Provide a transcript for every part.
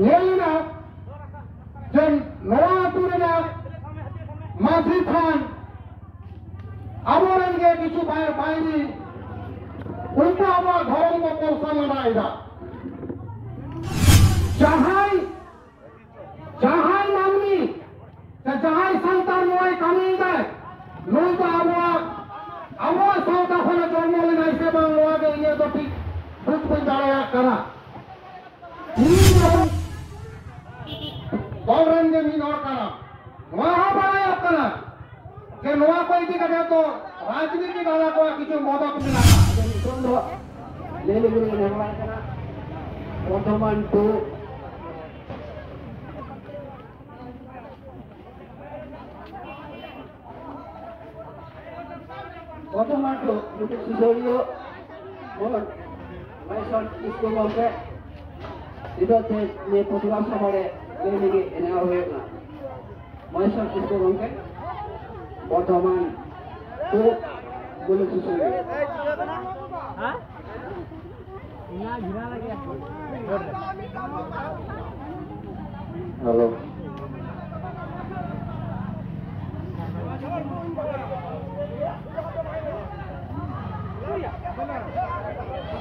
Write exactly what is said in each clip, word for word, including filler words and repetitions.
ᱧᱮᱞ ᱮᱱᱟ ᱡᱮ ᱱᱚᱣᱟ ᱟᱹᱛᱩ ᱨᱮᱱᱟᱜ ᱢᱟᱹᱡᱷᱤ ᱛᱷᱟᱱ ᱟᱵᱚᱨᱮᱱ ᱜᱮ ᱠᱤᱪᱷᱩ ᱵᱟᱭ ᱵᱟᱭᱨᱤ, ᱩᱱᱠᱩ ᱟᱵᱚᱣᱟᱜ ᱫᱷᱚᱨᱚᱢ ᱠᱚ ᱯᱚᱞᱥᱟ ᱞᱟᱸᱰᱟᱭᱮᱫᱟ᱾ ᱡᱟᱦᱟᱸᱭ ᱡᱟᱦᱟᱸᱭ ᱢᱟᱹᱱᱢᱤ ᱥᱮ ᱡᱟᱦᱟᱸᱭ ᱥᱟᱱᱛᱟᱲ ᱱᱚᱣᱟᱭ ᱠᱟᱹᱢᱤᱭᱮᱫᱟᱭ, ᱱᱩᱭ ᱫᱚ ᱟᱵᱚᱣᱟᱜ ᱟᱵᱚᱣᱟᱜ ᱥᱟᱶᱛᱟ ᱠᱷᱚᱱᱮ ᱡᱚᱱᱢᱚ ᱞᱮᱱᱟᱭ ᱥᱮ ᱵᱟᱝ, ᱱᱚᱣᱟ ᱜᱮ ᱤᱧᱟᱹᱜ ᱫᱚ ᱴᱷᱤᱠ ᱵᱩᱡᱽ ᱵᱟᱹᱧ ᱫᱟᱲᱮᱭᱟᱜ ᱠᱟᱱᱟ᱾ ᱤᱧ ᱫᱚ ᱫᱚᱞ ᱨᱮᱱ ᱜᱮ ᱢᱤᱫ ᱦᱚᱲ ᱠᱟᱱᱟ᱾ ᱱᱚᱣᱟ ᱦᱚᱸ ᱵᱟᱲᱟᱭᱚᱜ ᱠᱟᱱᱟ ᱡᱮ ᱱᱚᱣᱟ ᱠᱚ ᱤᱫᱤ ᱠᱟᱛᱮ ᱫᱚ ᱨᱟᱡᱽᱱᱤᱛᱤ ᱫᱟᱫᱟ ᱠᱚᱣᱟᱜ ᱠᱤᱪᱷᱩ ᱢᱚᱫᱚᱫ ᱢᱮᱱᱟᱜᱼᱟ᱾ ᱟᱫᱚ ᱱᱤᱛᱚᱝ ᱫᱚ ᱞᱟᱹᱭ ᱞᱟᱹᱜᱤᱫ ᱞᱮ ᱱᱮᱦᱚᱨᱟᱭ ᱠᱟᱱᱟ, ᱵᱚᱨᱫᱷᱚᱢᱟᱱ ᱴᱩ ᱵᱚᱨᱫᱷᱚᱢᱟᱱ ᱴᱩ ᱢᱤᱫᱴᱮᱱ ᱥᱩᱥᱟᱹᱨᱤᱭᱟᱹ ᱦᱚᱲ ᱢᱟᱭᱥᱚᱱ ᱠᱤᱥᱠᱩ ᱜᱚᱢᱠᱮ ᱱᱤᱛᱚᱜ ᱛᱮ ᱱᱤᱭᱟᱹ ᱯᱨᱚᱛᱤᱵᱟᱫ ᱥᱚᱵᱷᱟ ᱨᱮ ᱞᱟᱹᱭ ᱞᱟᱹᱜᱤᱫ ᱱᱮᱦᱚᱨ ᱦᱩᱭᱩᱜ ᱠᱟᱱᱟ᱾ ᱢᱟᱭᱥᱚᱱ ᱠᱤᱥᱠᱩ ᱜᱚᱢᱠᱮ ᱵᱚᱨᱫᱷᱚᱢᱟᱱ ᱴᱩ ᱢᱩᱞᱩᱠ ᱥᱩᱥᱟᱹᱨᱤᱭᱟᱹ᱾ ᱦᱮᱞᱳ᱾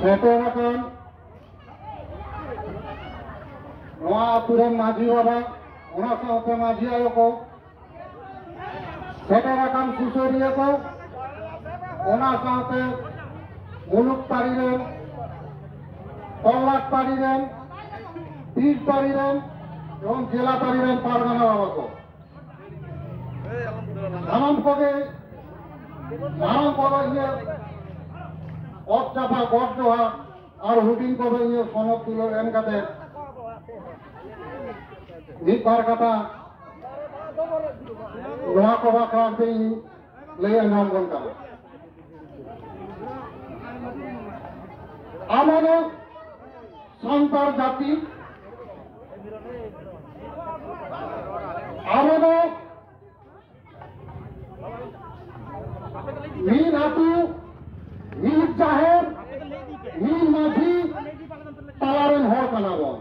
ᱥᱮᱴᱮᱨ ᱟᱠᱟᱱ ᱱᱚᱣᱟ ᱟᱹᱛᱩ ᱨᱮᱱ ᱢᱟᱹᱡᱷᱤ ᱵᱟᱵᱟ, ᱚᱱᱟ ᱥᱟᱶᱛᱮ ᱢᱟᱹᱡᱷᱤ ᱟᱭᱳ ᱠᱚ, ᱥᱮᱴᱮᱨ ᱟᱠᱟᱱ ᱥᱩᱥᱟᱹᱨᱤᱭᱟᱹ ᱠᱚ, ᱚᱱᱟ ᱥᱟᱶᱛᱮ ᱢᱩᱞᱩᱠ ᱯᱟᱹᱨᱤ ᱨᱮᱱ, ᱛᱚᱞᱞᱟᱴ ᱯᱟᱹᱨᱤ ᱨᱮᱱ, ᱵᱤᱨ ᱯᱟᱹᱨᱤ ᱨᱮᱱ ᱮᱵᱚᱝ ᱡᱮᱞᱟ ᱯᱟᱹᱨᱤ ᱨᱮᱱ ᱯᱟᱨᱜᱟᱱᱟ ᱵᱟᱵᱟ ᱠᱚ, ᱥᱟᱱᱟᱢ ᱠᱚᱜᱮ ᱢᱟᱨᱟᱝ ᱠᱚᱫᱚ ᱤᱧᱟᱹᱜ ᱚᱛ ᱪᱟᱯᱟ ᱜᱚᱰ ᱡᱚᱦᱟᱨ ᱟᱨ ᱦᱩᱰᱤᱧ ᱠᱚᱫᱚ ᱤᱧᱟᱹᱜ ᱥᱚᱱᱚᱛ ᱛᱩᱞᱟᱹ ᱮᱢ ᱠᱟᱛᱮ ᱢᱤᱫ ᱵᱟᱨ ᱠᱟᱛᱷᱟ ᱱᱚᱣᱟ ᱠᱚ ᱵᱟᱠᱷᱨᱟ ᱛᱮᱧ ᱞᱟᱹᱭ ᱟᱸᱡᱚᱢ ᱵᱚᱱ ᱠᱟᱱᱟ᱾ ᱟᱵᱚ ᱫᱚ ᱥᱟᱱᱛᱟᱲ ᱡᱟᱹᱛᱤ, ᱟᱵᱚ ᱫᱚ ᱢᱤᱫ ᱟᱹᱛᱩ, ᱢᱤᱫ ᱡᱟᱦᱮᱨ, ᱢᱤᱫ ᱢᱟᱹᱡᱷᱤ ᱛᱟᱞᱟ ᱨᱮᱱ ᱦᱚᱲ ᱠᱟᱱᱟ ᱵᱚᱱ᱾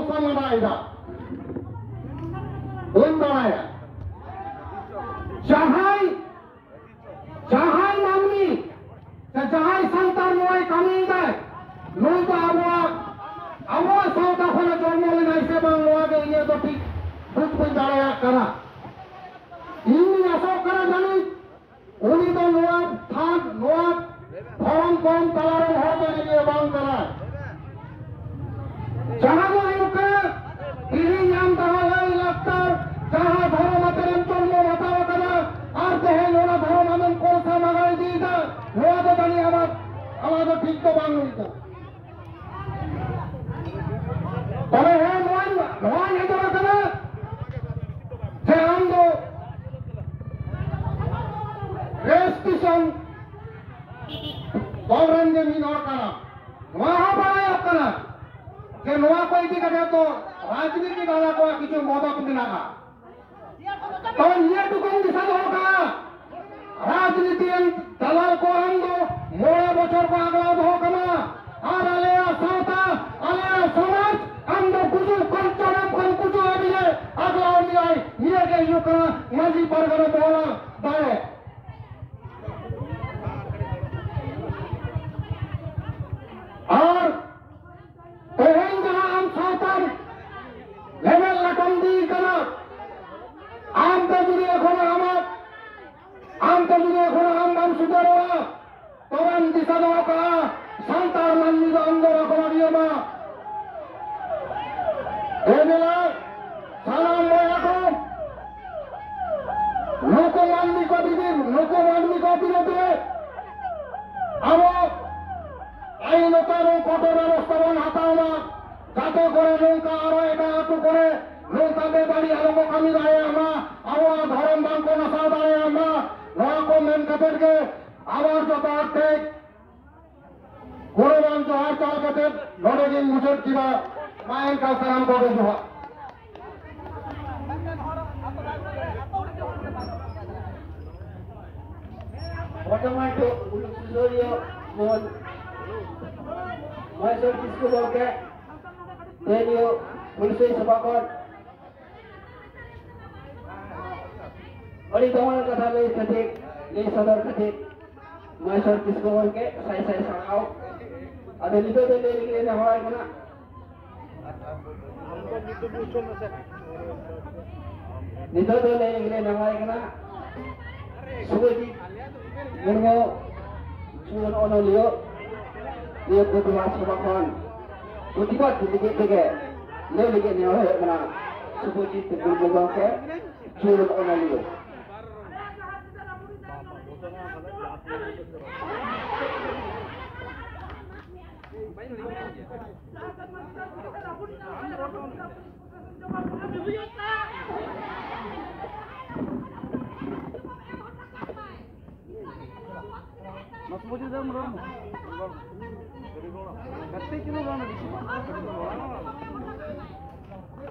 ᱥᱟᱢᱟᱰᱟᱣ ᱮᱫᱟ? ᱵᱟᱹᱧ ᱵᱟᱲᱟᱭᱟ᱾ ᱡᱟᱦᱟᱸᱭ, ᱡᱟᱦᱟᱸᱭ ᱢᱟᱹᱱᱢᱤ ᱥᱮ ᱡᱟᱦᱟᱸᱭ ᱥᱟᱱᱛᱟᱲ ᱱᱚᱣᱟᱭ ᱠᱟᱹᱢᱤᱭᱮᱫᱟᱭ, ᱱᱩᱭ ᱫᱚ ᱟᱵᱚᱣᱟᱜ, ᱟᱵᱚᱣᱟᱜ ᱥᱟᱶᱛᱟ ᱠᱷᱚᱱᱮ ᱡᱚᱱᱢᱚ ᱞᱮᱱᱟᱭ ᱥᱮ ᱵᱟᱝ, ᱱᱚᱣᱟ ᱜᱮ ᱤᱧᱟᱹᱜ ᱫᱚ ᱴᱷᱤᱠ ᱵᱩᱡᱽ ᱵᱟᱹᱧ ᱫᱟᱲᱮᱭᱟᱜ ᱠᱟᱱᱟ᱾ ᱤᱧ ᱟᱥᱚᱜ ᱠᱟᱱᱟ ᱡᱟᱹᱱᱤᱡ ᱩᱱᱤ ᱫᱚ ᱱᱚᱣᱟ ᱛᱷᱟᱱ, ᱱᱚᱣᱟ ᱫᱷᱚᱨᱚᱢ ᱠᱚᱨᱚᱢ ᱛᱟᱞᱟ ᱨᱮᱱ ᱦᱚᱲ ᱫᱚ ᱡᱟᱹᱱᱤᱡ ᱮ ᱵᱟᱝ ᱠᱟᱱᱟᱭ᱾ ᱡᱟᱦᱟᱸ ᱫᱚ ᱦᱩᱭᱩᱜ ᱠᱟᱱᱟ, ᱛᱮᱦᱮᱧ ᱟᱢ ᱡᱟᱦᱟᱸ ᱞᱟᱭ ᱞᱟᱠᱪᱟᱨ, ᱡᱟᱦᱟᱸ ᱫᱷᱚᱨᱚᱢ ᱟᱛᱮ ᱨᱮᱢ ᱡᱚᱱᱢᱚ ᱦᱟᱛᱟᱣ ᱟᱠᱟᱫᱟ, ᱟᱨ ᱛᱮᱦᱮᱧ ᱚᱱᱟ ᱫᱷᱚᱨᱚᱢ ᱟᱢᱮᱢ ᱠᱚᱞᱥᱟ ᱢᱟᱜᱟᱣ ᱤᱫᱤᱭᱮᱫᱟ, ᱱᱚᱣᱟ ᱫᱚ ᱡᱟᱹᱱᱤᱡ ᱟᱢᱟᱜ, ᱟᱢᱟᱜ ᱫᱚ ᱴᱷᱤᱠ ᱫᱚ ᱵᱟᱝ ᱦᱩᱭᱩᱜ ᱠᱟᱱᱟ᱾ ᱛᱚᱵᱮ ᱦᱮᱸ, ᱱᱚᱣᱟᱧ, ᱱᱚᱣᱟᱧ ᱟᱸᱡᱚᱢ ᱟᱠᱟᱫᱟ ᱡᱮ ᱟᱢ ᱫᱚ ᱨᱮᱡᱤᱥᱴᱨᱮᱥᱚᱱ ᱫᱚᱞ ᱨᱮᱱ ᱜᱮ ᱢᱤᱫ ᱦᱚᱲ ᱠᱟᱱᱟᱢ᱾ ᱱᱚᱣᱟ ᱦᱚᱸ ᱵᱟᱲᱟᱭᱚᱜ ᱠᱟᱱᱟ ᱡᱮ ᱱᱚᱣᱟ ᱠᱚ ᱤᱫᱤ ᱠᱟᱛᱮ ᱫᱚ ᱨᱟᱡᱽᱱᱤᱛᱤ ᱫᱟᱫᱟ ᱠᱚᱣᱟᱜ ᱠᱤᱪᱷᱩ ᱢᱚᱫᱚᱛ ᱢᱮᱱᱟᱜᱼᱟ᱾ ᱛᱚ ᱱᱤᱭᱟᱹ ᱴᱩᱠᱩᱧ ᱫᱤᱥᱟᱹ ᱫᱚᱦᱚ ᱠᱟᱜᱼᱟ, ᱨᱟᱡᱽᱱᱤᱛᱤ ᱨᱮᱱ ᱫᱟᱞᱟᱞ ᱠᱚ ᱟᱢ ᱫᱚ ᱢᱚᱬᱮ ᱵᱚᱪᱷᱚᱨ ᱠᱚ ᱟᱜᱽᱞᱟᱣ ᱫᱚᱦᱚ ᱠᱟᱢᱟ, ᱟᱨ ᱟᱞᱮᱭᱟᱜ ᱥᱟᱶᱛᱟ, ᱟᱞᱮᱭᱟᱜ ᱥᱚᱢᱟᱡᱽ ᱟᱢ ᱫᱚ ᱜᱩᱡᱩᱜ ᱠᱷᱚᱱ ᱡᱚᱱᱚᱢ ᱠᱷᱚᱱ ᱜᱩᱡᱩᱜ ᱦᱟᱹᱵᱤᱡ ᱮ ᱟᱜᱽᱞᱟᱣ ᱢᱮᱭᱟᱭ᱾ ᱱᱤᱭᱟᱹ ᱜᱮ ᱦᱩᱭᱩᱜ ᱠᱟᱱᱟ ᱢᱟᱹᱡᱷᱤ ᱯᱟᱨᱜᱟᱱᱟ ᱢᱚᱦᱚᱞᱟᱜ ᱫᱟᱲᱮ᱾ ᱟᱨ ᱛᱮᱦᱮᱧ ᱡᱟᱦᱟᱸ ᱟᱢ ᱥᱟᱶᱛᱟᱢ ᱞᱮᱵᱮᱫ ᱞᱟᱴᱚᱢ ᱤᱫᱤ ᱠᱟᱱᱟ, ᱟᱢ ᱛᱮ ᱡᱩᱫᱤ ᱮᱠᱷᱚᱱ ᱟᱢᱟᱜ, ᱟᱢ ᱛᱮ ᱡᱩᱫᱤ ᱮᱠᱷᱚᱱ ᱟᱢ ᱵᱟᱢ ᱥᱩᱫᱷᱟᱹᱨᱚᱜᱼᱟ, ᱛᱚᱵᱮᱢ ᱫᱤᱥᱟᱹ ᱫᱚᱦᱚ ᱠᱟᱜᱼᱟ, ᱥᱟᱱᱛᱟᱲ ᱢᱟᱹᱱᱢᱤ ᱫᱚ ᱟᱢ ᱫᱚ ᱵᱟᱠᱚ ᱵᱟᱹᱜᱤᱭᱟᱢᱟ᱾ ᱮ ᱫᱮᱞᱟ, ᱥᱟᱱᱟᱢ ᱵᱚᱭᱦᱟ ᱠᱚ, ᱱᱩᱠᱩ ᱢᱟᱹᱱᱢᱤ ᱠᱚ ᱵᱤᱨᱩᱫᱷ, ᱱᱩᱠᱩ ᱢᱟᱹᱱᱢᱤ ᱠᱚ ᱵᱤᱨᱩᱫᱷ ᱨᱮ ᱟᱵᱚ ᱟᱹᱭᱤᱱ ᱚᱠᱟᱨᱮ ᱠᱚᱴᱚᱨ ᱵᱮᱵᱚᱥᱛᱷᱟ ᱵᱚᱱ ᱦᱟᱛᱟᱣ ᱢᱟ, ᱡᱟᱛᱮ ᱠᱚᱨᱮ ᱱᱚᱝᱠᱟ ᱟᱨᱚ ᱮᱴᱟᱜ ᱟᱹᱛᱩ ᱠᱚᱨᱮ ᱱᱚᱝᱠᱟ ᱵᱮᱵᱟᱹᱲᱤᱡ ᱟᱞᱚ ᱠᱚ ᱠᱟᱹᱢᱤ ᱫᱟᱲᱮᱭᱟᱜ ᱢᱟ, ᱟᱵᱚᱣᱟᱜ ᱫᱷᱚᱨᱚᱢ ᱵᱟᱝ ᱠᱚ ᱱᱟᱥᱟᱣ ᱫᱟᱲᱮᱭᱟᱜ ᱢᱟ᱾ ᱱᱚᱣᱟ ᱠᱚ ᱢᱮᱱ ᱠᱟᱛᱮ ᱜᱮ ᱟᱵᱟᱨ ᱡᱚᱛᱚ ᱦᱚᱲ ᱴᱷᱮᱱ ᱜᱚᱨᱚᱵᱟᱱ ᱡᱚᱦᱟᱨ ᱪᱟᱞ ᱠᱟᱛᱮ ᱱᱚᱰᱮ ᱜᱤᱧ ᱢᱩᱪᱟᱹᱫ ᱠᱮᱫᱟ᱾ ᱢᱟ ᱮᱱᱠᱷᱟᱱ ᱥᱟᱱᱟᱢ ᱠᱚᱜᱮ ᱡᱚᱦᱟᱨ᱾ ᱵᱚᱨᱛᱚᱢᱟᱱ ᱴᱷᱮᱱ ᱩᱱᱤ ᱥᱩᱥᱟᱹᱨᱤᱭᱟᱹ ᱢᱚᱦᱚᱞ ᱢᱚᱦᱮᱥᱣᱚᱨ ᱠᱤᱥᱠᱩ ᱜᱚᱢᱠᱮ ᱛᱮᱦᱮᱧ ᱦᱩᱞᱥᱟᱹᱭ ᱥᱚᱵᱷᱟ ᱠᱷᱚᱱ ᱟᱹᱰᱤ ᱫᱟᱢᱟᱱ ᱠᱟᱛᱷᱟ ᱞᱟᱹᱭ ᱠᱷᱟᱹᱛᱤᱨ, ᱞᱟᱹᱭ ᱥᱚᱫᱚᱨ ᱠᱷᱟᱹᱛᱤᱨ ᱢᱟᱥᱴᱟᱨ ᱠᱤᱥᱠᱩ ᱜᱚᱢᱠᱮ ᱥᱟᱭ ᱥᱟᱭ ᱥᱟᱨᱦᱟᱣ᱾ ᱟᱫᱚ ᱱᱤᱛᱚᱜ ᱫᱚ ᱞᱟᱹᱭ ᱞᱟᱹᱜᱤᱫ ᱞᱮ ᱱᱮᱦᱚᱨᱟᱭ ᱠᱟᱱᱟ, ᱱᱤᱛᱚᱜ ᱫᱚ ᱞᱟᱹᱭ ᱞᱟᱹᱜᱤᱫ ᱞᱮ ᱱᱮᱦᱚᱨᱟᱭ ᱠᱟᱱᱟ ᱥᱩᱵᱷᱚᱡᱤᱛ ᱢᱩᱨᱢᱩ, ᱡᱩᱣᱟᱹᱱ ᱚᱱᱚᱞᱤᱭᱟᱹ, ᱱᱤᱭᱟᱹ ᱯᱨᱚᱛᱤᱵᱟᱫ ᱥᱚᱵᱷᱟ ᱠᱷᱚᱱ ᱯᱨᱚᱛᱤᱵᱟᱫ ᱞᱟᱹᱜᱤᱫ ᱛᱮᱜᱮ ᱞᱟᱹᱭ ᱞᱟᱹᱜᱤᱫ ᱱᱮᱦᱚᱨ ᱦᱩᱭᱩᱜ ᱠᱟᱱᱟ ᱥᱩᱵᱷᱚᱡᱤᱛ ᱢᱩᱨᱢᱩ ᱜᱚᱢᱠᱮ, ᱡᱩᱣᱟᱹᱱ ᱚᱱᱚᱞᱤᱭᱟᱹ᱾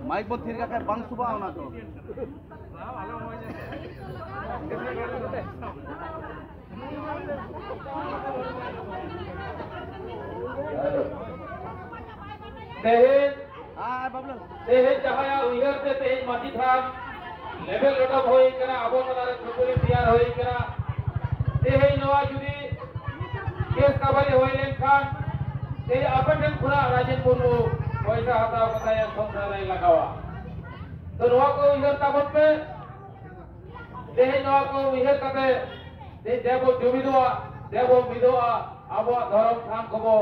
ᱢᱟᱭᱤᱠ ᱵᱚᱱ ᱛᱷᱤᱨ ᱠᱟᱜ ᱠᱷᱟᱡ ᱵᱟᱝ ᱥᱩᱵᱷᱟᱜᱼᱟ ᱚᱱᱟ ᱫᱚ᱾ ᱛᱮᱦᱮᱧ, ᱦᱮᱸ, ᱵᱟᱵᱞᱩ᱾ ᱛᱮᱦᱮᱧ ᱡᱟᱦᱟᱸᱭᱟᱜ ᱩᱭᱦᱟᱹᱨ ᱛᱮ ᱛᱮᱦᱮᱧ ᱢᱟᱹᱡᱷᱤ ᱛᱷᱟᱱ ᱞᱮᱵᱮᱫ ᱞᱚᱴᱚᱢ ᱦᱩᱭ ᱠᱟᱱᱟ, ᱟᱵᱚ ᱛᱟᱞᱟᱨᱮ ᱠᱷᱟᱹᱯᱟᱹᱨᱤ ᱛᱮᱭᱟᱨ ᱦᱩᱭ ᱠᱟᱱᱟ᱾ ᱛᱮᱦᱮᱧ ᱱᱚᱣᱟ ᱡᱩᱫᱤ ᱠᱮᱥ ᱠᱟᱵᱟᱨᱤ ᱦᱩᱭ ᱞᱮᱱᱠᱷᱟᱱ, ᱛᱮᱦᱮᱧ ᱟᱯᱮ ᱴᱷᱮᱱ ᱠᱷᱚᱱᱟᱜ ᱨᱟᱡᱮᱱ ᱢᱩᱨᱢᱩ ᱯᱚᱭᱥᱟ ᱦᱟᱛᱟᱣ ᱠᱟᱛᱮ ᱥᱚᱝᱥᱟᱨ ᱨᱮᱭ ᱞᱟᱜᱟᱣᱟ᱾ ᱛᱚ ᱱᱚᱣᱟ ᱠᱚ ᱩᱭᱦᱟᱹᱨ ᱛᱟᱵᱚᱱ ᱯᱮ᱾ ᱛᱮᱦᱮᱧ ᱱᱚᱣᱟ ᱠᱚ ᱩᱭᱦᱟᱹᱨ ᱠᱟᱛᱮ ᱛᱮᱦᱮᱧ ᱫᱮᱵᱚ ᱡᱩᱢᱤᱫᱚᱜᱼᱟ, ᱫᱮᱵᱚ ᱢᱤᱫᱚᱜᱼᱟ, ᱟᱵᱚᱣᱟᱜ ᱫᱷᱚᱨᱚᱢ ᱛᱷᱟᱱ ᱠᱚᱵᱚ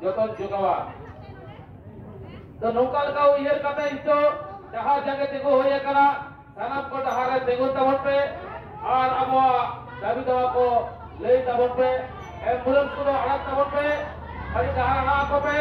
ᱡᱚᱛᱚᱱ ᱡᱚᱜᱟᱣᱟ᱾ ᱛᱚ ᱱᱚᱝᱠᱟ ᱞᱮᱠᱟ ᱩᱭᱦᱟᱹᱨ ᱠᱟᱛᱮ ᱱᱤᱛᱚᱜ ᱰᱟᱦᱟᱨ ᱡᱟᱸᱜᱮ ᱛᱤᱸᱜᱩ ᱦᱩᱭ ᱟᱠᱟᱱᱟ᱾ ᱥᱟᱱᱟᱢ ᱠᱚ ᱰᱟᱦᱟᱨ ᱨᱮ ᱛᱤᱸᱜᱩᱱ ᱛᱟᱵᱚᱱ ᱯᱮ ᱟᱨ ᱟᱵᱚᱣᱟᱜ ᱫᱟᱹᱵᱤ ᱫᱟᱣᱟ ᱠᱚ ᱞᱟᱹᱭ ᱛᱟᱵᱚᱱ ᱯᱮ᱾ ᱮᱢᱵᱩᱞᱮᱱᱥ ᱠᱚᱫᱚ ᱟᱲᱟᱜ ᱛᱟᱵᱚᱱ ᱯᱮ, ᱠᱷᱟᱹᱞᱤ ᱰᱟᱦᱟᱨ ᱟᱲᱟᱜ ᱟᱠᱚ ᱯᱮ᱾